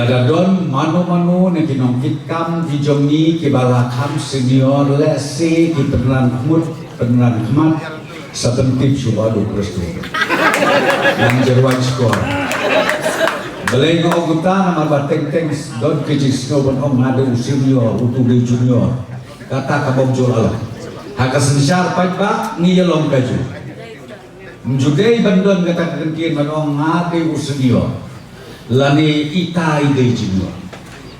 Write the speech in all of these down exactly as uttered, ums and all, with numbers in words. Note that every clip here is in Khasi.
Lada don mano mano na ki nongkitkam ki jong ngi kiba la kham senior, lehse ki pynran khmut, pynran khmat, sa pyntip shuwa ïa u Kristo. Nang jyrwan skor. Balei nga ong kumta? Namar ba teng teng don ki jingsngew ban ong nga dei u senior, uto u dei junior. Kata ka bym jur lei. Ha ka synshar paidbah ngi ïa long kajuh. Ym ju dei ban don kata ka kyntien ban ong nga dei u senior lane ita i dei junior.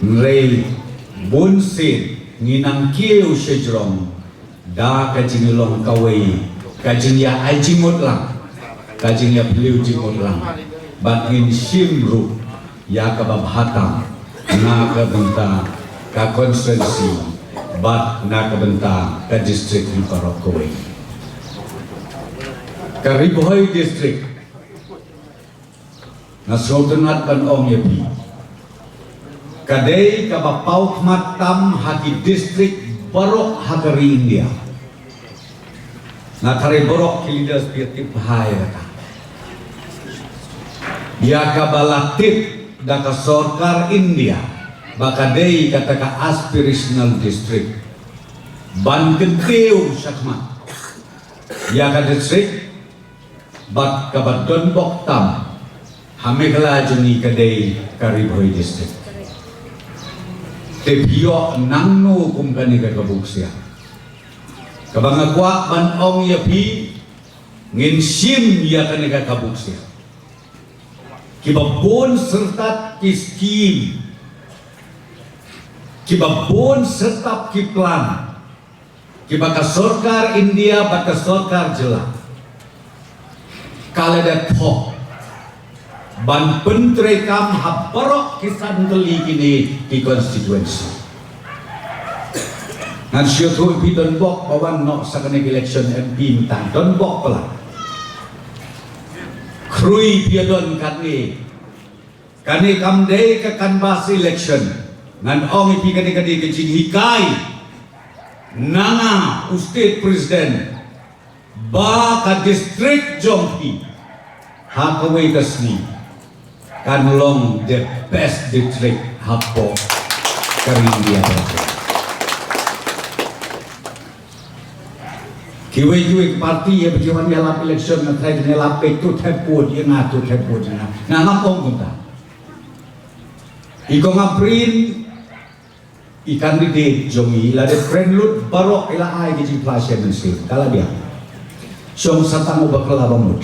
Hynrei bunsien ngi nang kiew shajrong da ka jinglong kawei, ka jingïa ai jingmut lang, ka jingïa phylliew jingmut lang. Bad ngin shim ruh ïa kaba bha tam na ka bynta ka constituency bad na ka bynta ka district hi baroh kawei. Ka Ri Bhoi District, nga sngewtynnat ban ong ïa phi, ka dei kaba paw khmat tam ha ki district baroh ha ka ri India. Nga tharai baroh ki leaders phi tip bha ïa kata, ïa kaba la tip da ka sorkar India ba ka dei kata ka aspirational district ban kyntiew shakhmat ïa ka district. Bad kaba donbok tam ha Meghalaya jong ngi ka dei ka Ri Bhoi District. Te phi ïoh nangno kum kane ka kabu ksiar? Kaba nga kwah ban ong ïa phi, ngin shim ïa kane ka kabu ksiar. Kiba bun syrtat ki skim, kiba bun syrtat ki plan kiba ka sorkar India bad ka sorkar jylla ka la da thoh ban pyntreikam ha baroh ki san tylli kine ki constituency. Ngan shu ïathuh ïa phi, donbok ba wan noh sha kane ka election M P mynta, donbok palat. Khrui phi ïa don katne. Kane kam dei ka canvass election. Ngan ong ïa phi, kane ka dei ka jinghikai na nga u state president ba ka district jong phi ha kawei ka sngi kan long the best district hapoh ka ri India. Kiwei kiwei ki party haba ki wan ïalap election, nga tharai kin ïalap beit, to thep vote ïa nga, to thep vote ïa nga. Nga ngam ong kumta. I Kong Ampareen i candidate jong ngi, la dep kren lut baroh, i la ai ki jingphla sha mynsiem, ka la biang. Shong sa tang uba kylla ba mut.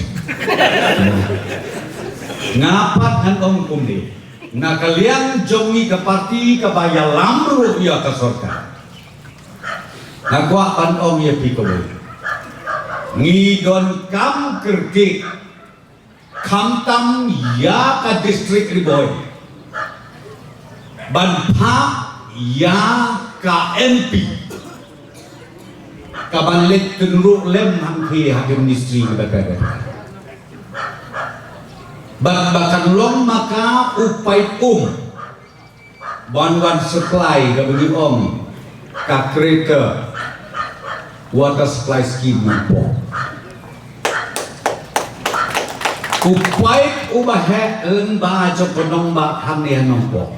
Nga pat ngan ong kumne, na ka liang jong ngi ka party kaba ïalam ruh ïa ka sorkar, nga kwah ban ong ïa phi kawei, ngi donkam kyrkieh khamtam ïa ka district Ri Bhoi ban phah ïa ka M P kaban leit kynruh lem hangthie ha ki ministry kiba bun bun. Bad ba kan long ma ka u paip um ban wan supply, kaba ngi ong ka Greater Water Supply Scheme Nongpoh. U paip uba heh lyngba jong ka nongbah hangne ha Nongpoh